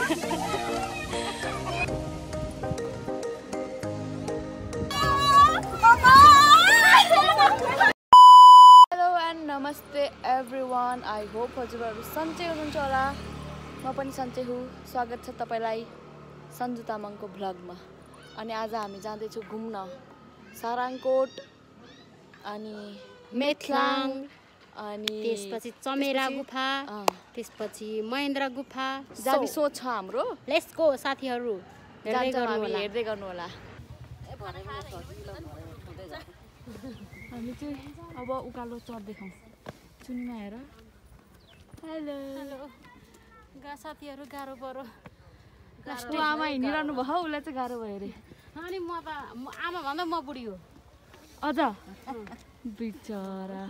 Hello and namaste everyone. I hope हजुरहरु सन्चै हुनुहुन्छ होला। म पनि सन्चै हुँ। स्वागत छ तपाईलाई सन्जु तामाङको भ्लगमा। अनि आज हामी जाँदै छौं घुम्न सारङकोट अनि मेथलाङ अनि त्यसपछि चमेरा गुफा, त्यसपछि महेन्द्र गुफा जाबी सोच छ हाम्रो। लेट्स गो साथीहरु, हेर्दै गर्नु होला। हामी चाहिँ अब उकालो चढ्दैछौँ। चुनीमा हेर। हेलो गा साथीहरु गाह्रो परो। लास्टमा आमा हिँडिरहनु भयो, उलाई चाहिँ गाह्रो भयो रे। अनि म त आमा भन्दा म बुढी हो अझ बिचरा।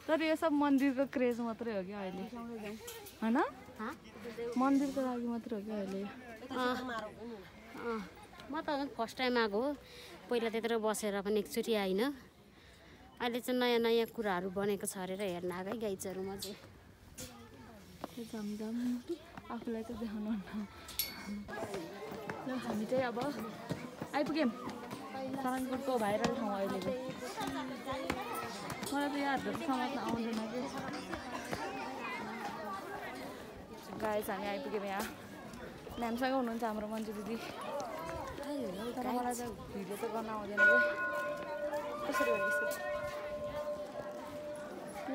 तर यो सब मन्दिरको क्रेज मात्रै हो कि अहिले, हैन? मन्दिरको लागि मात्रै हो कि अहिले। म त फर्स्ट टाइम आएको हो। पहिला त्यत्रो बसेर पनि एकचोटि आइन। अहिले चाहिँ नयाँ नयाँ कुराहरू बनेको छ अरे र हेर्न आएकै गाइजहरू म चाहिँ। झमझम आफूलाई चाहिँ देखाउनु न। हामी चाहिँ अब आइपुग्यौँ सारङकोटको भाइरल ठाउँ अहिलेको। मलाई त यहाँहरू समात्न आउँदैन कि। गाइस हामी आइपुग्यौँ यहाँ। म्यामसँग हुनुहुन्छ हाम्रो मन्जु दिदी। तर मलाई चाहिँ भिडियो त गर्न आउँदैन कि। कसरी भयो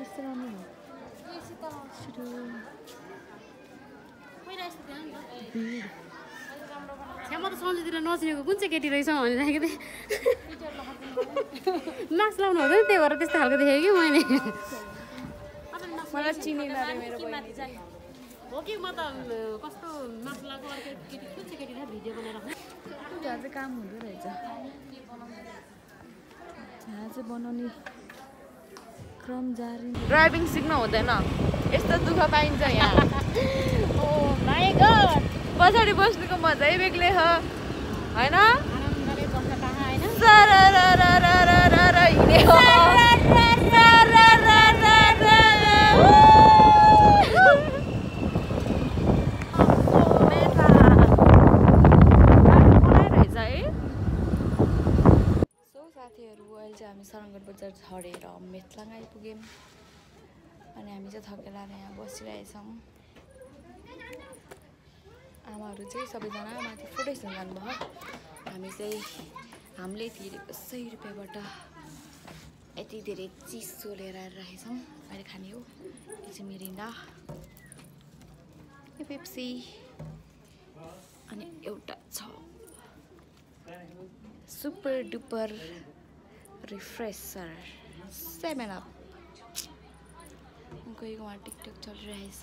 यस्तो राम्रो भयो। म त सन्जुतिर नचिनेको कुन चाहिँ केटी रहेछ भने राखेको थिएँ। मास्क लाउनु हुँदैन, त्यही भएर त्यस्तो खालको देखेँ कि मैले। मलाई चिनिन रे मेरो बहिनी चाहिँ। हो कि म त कस्तो मास्क लगाएको अर्को केटी कुन चाहिँ केटी छ भिडियो बनाएर त्यहाँ चाहिँ काम हुँदो रहेछ। यहाँ चाहिँ बनाउने क्रम जारी। ड्राइभिङ सिक्न हुँदैन, यस्तो दुःख पाइन्छ यहाँ। ओ माय गॉड, पछाडि बस्नुको मजै बेग्लै हो, हैन? आरामले बस्न पाहा हैन। सरररररररर हिँड्ने हो। अहिले चाहिँ हामी सारङकोट बजार झरेर मेथलाङ आइपुग्यौँ। अनि हामी चाहिँ थकेर यहाँ बसिरहेछौँ। आमाहरू चाहिँ सबैजना माथि फोटो खिच्न जानुभयो। हामीले तिरेको 100 रुपियाँबाट यति धेरै चिसो लिएर राखेछौँ। अहिले खाने हो। यो चाहिँ मिरिन्डा, यो पेप्सी, अनि एउटा छ सुपर डुपर रिफ्रेसर 7 अप। कोहीकोमा टिकटक चलिरहेछ।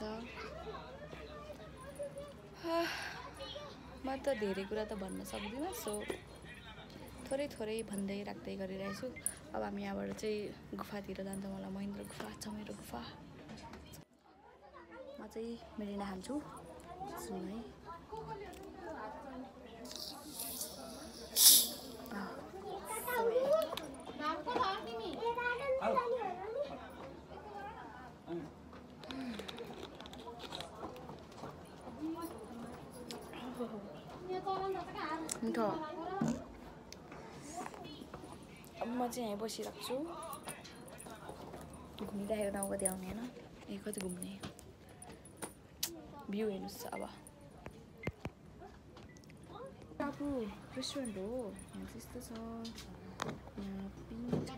म त धेरै कुरा त भन्न सक्दिनँ, सो थोरै थोरै भन्दै राख्दै गरिरहेछु। अब हामी यहाँबाट चाहिँ गुफातिर जान्छौँ होला। महेन्द्र गुफा, चमेरो गुफा। म चाहिँ मिरिन्डा खान्छु। सुन है। मिठो। अब म चाहिँ यहीँ बसिरहेको छु। घुमिरहेको ठाउँ कति आउने होइन, ए कति घुम्ने भ्यू हेर्नुहोस्। अब टापु रेस्टुरेन्ट हो यहाँ चाहिँ यस्तो छ। यहाँ पिङ छ,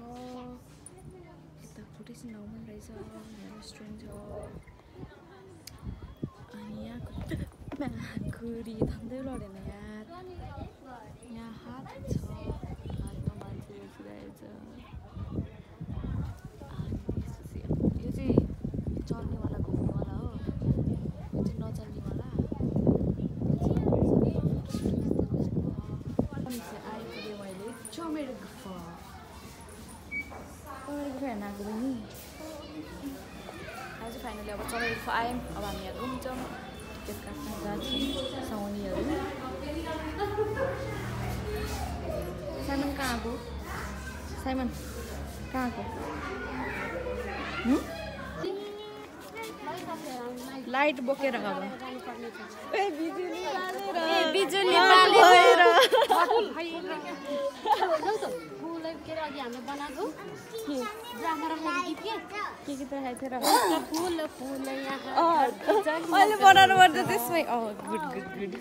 यता फुटेसी नाउ पनि रहेछ। यहाँ रेस्टुरेन्ट छ। अनि यहाँ खुरी थाम्दै लडेन यार। यहाँ हात छ, हातमा मान्छे बसिरहेछ। यो चाहिँ चल्नेवाला घुम्नेवाला हो, यो चाहिँ नचल्नेवाला। आइपुगेँ मैले चमेरो गुफा। चमेरो गुफा हेर्न आएको बहिनी। आज फाइनली अब चमेरो गुफा आयौँ। अब हामी यहाँ घुम्छौँ। टिकट काट्न जान्छौँ साउनीहरू। साइमन कहाँ गयो? साइमन कहाँको लाइट बोकेर अब बिजुली हामीले बनाएको अहिले बनाउनु पर्छ त्यसमै गुड गुड गुड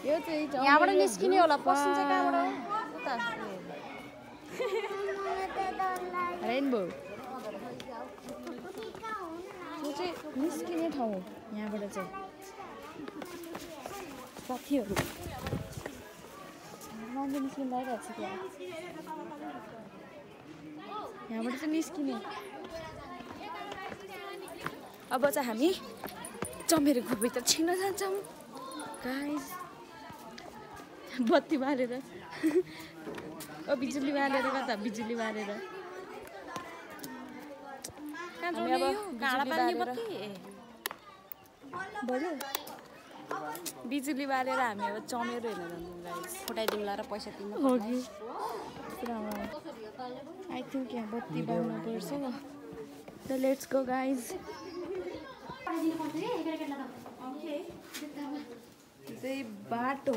यो चाहिँ यहाँबाट निस्किने होला पसिन्छ कहाँबाट रेनबो यो चाहिँ निस्किने ठाउँ हो यहाँबाट चाहिँ साथीहरू मान्छे निस्किनु लागिरहेको छ त्यहाँ यहाँबाट चाहिँ निस्किने अब चाहिँ हामी चमेरको भित्र छिर्न जान्छौँ गाइस बत्ती बालेर बिजुली बालेर कता बिजुली बालेर बिजुली बालेर हामी अब चमेर हेर्न जान्छौँ गाइस फुटाइदिउँला र पैसा तिम्रो आई थिङ्क यहाँ बत्ती बाल्न पर्छ त लेट्स गो गाइज चाहिँ बाटो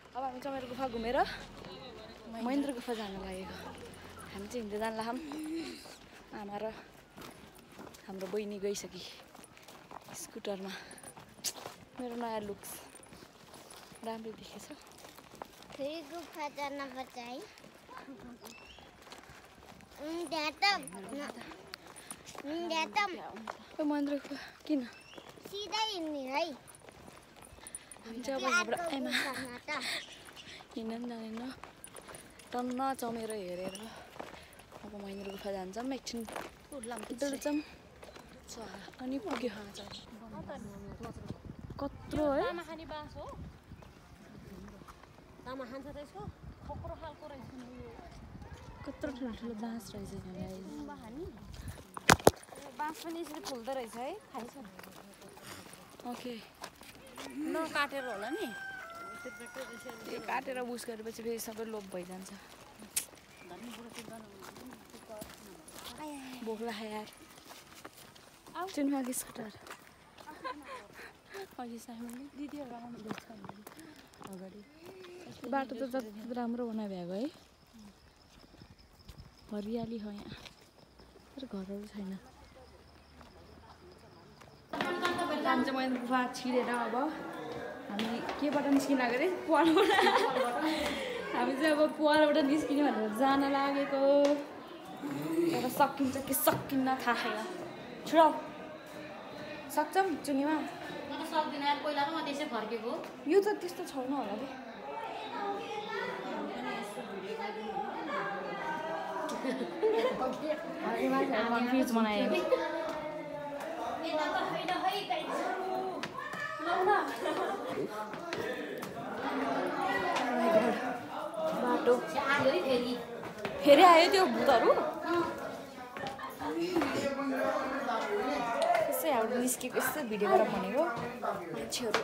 अब हामी चमेर गुफा घुमेर महेन्द्र गुफा जानु लागेको हामी चाहिँ हिँड्दै जानु लाग्यौँ आमा र हाम्रो बहिनी गइसकि स्कुटरमा मेरो नयाँ लुक्स राम्रो देखेछ फेरि गुफा जानुपर्छ है महेन्द्र गुफा किन सिधै हिँड्ने है हामी चाहिँ अब हाम्रो आमा हिँड्न पनि जानेन टन्न चमेर हेरेर अब महेन्द्र गुफा जान्छौँ एकछिन डुल्छौँ अनि पुग्यो कत्रो है कत्रो ठुल्ठुलो बाँस रहेछ बाँस पनि यसरी फुल्दो रहेछ है खाइछ ओके नकाटेर होला नि त्यो काटेर बुस गरेपछि फेरि सबै लोप भइजान्छ भोक लाग्यो यार चिनमा कि स्कुटर अघि साइमनले दिदीहरू आउनुहुँदैछ अगाडि बाटो त जति राम्रो बनाइ भएको है हरियाली हो यहाँ तर घरहरू छैन हामी चाहिँ मैले गुफा छिरेर अब हामी केबाट निस्किन लागेको अरे पुवालबाट हामी चाहिँ अब पुवालबाट निस्किने भनेर जान लागेको तर सकिन्छ कि सकिन्न थाहा छैन छिराउ सक्छौँ चुङ्गीमा सक्दिनँ यार पहिला त म त्यसै फर्केको यो त त्यस्तो छैन होला बे कन्फ्युज बनायो बाटो फेरि आयो त्यो भूतहरू यसै हाम्रो निस्केको यस्तो भिडियो गरेर भनेको मान्छेहरू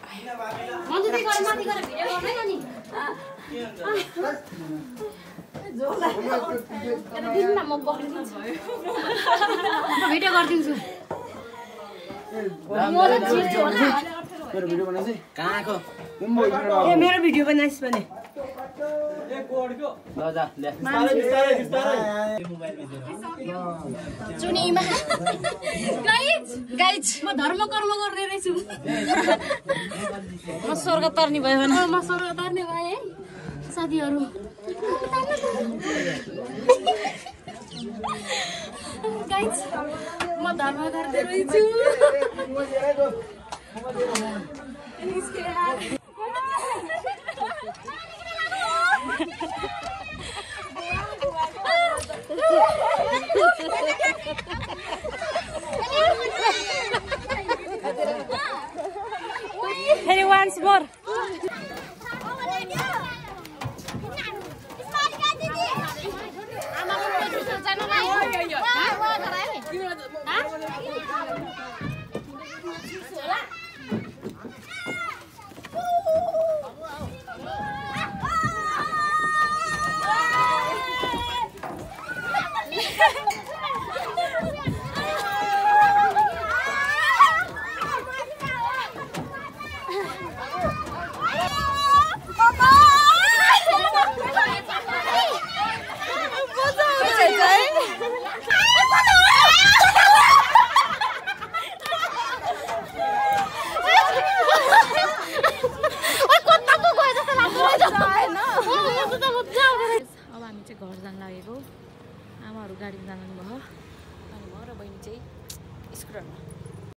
भिडियो गरिदिन्छु मेरो भिडियो बनाइस् भने चुनीमा गाइज म धर्म कर्म गर्ने रहेछु म स्वर्ग तर्नी भयो भने म स्वर्ग तर्ने भएँ है साथीहरू गाइज म धर्म गर्ने रहेछु फेरि once more घर जान लागेको आमाहरू गाडीमा जान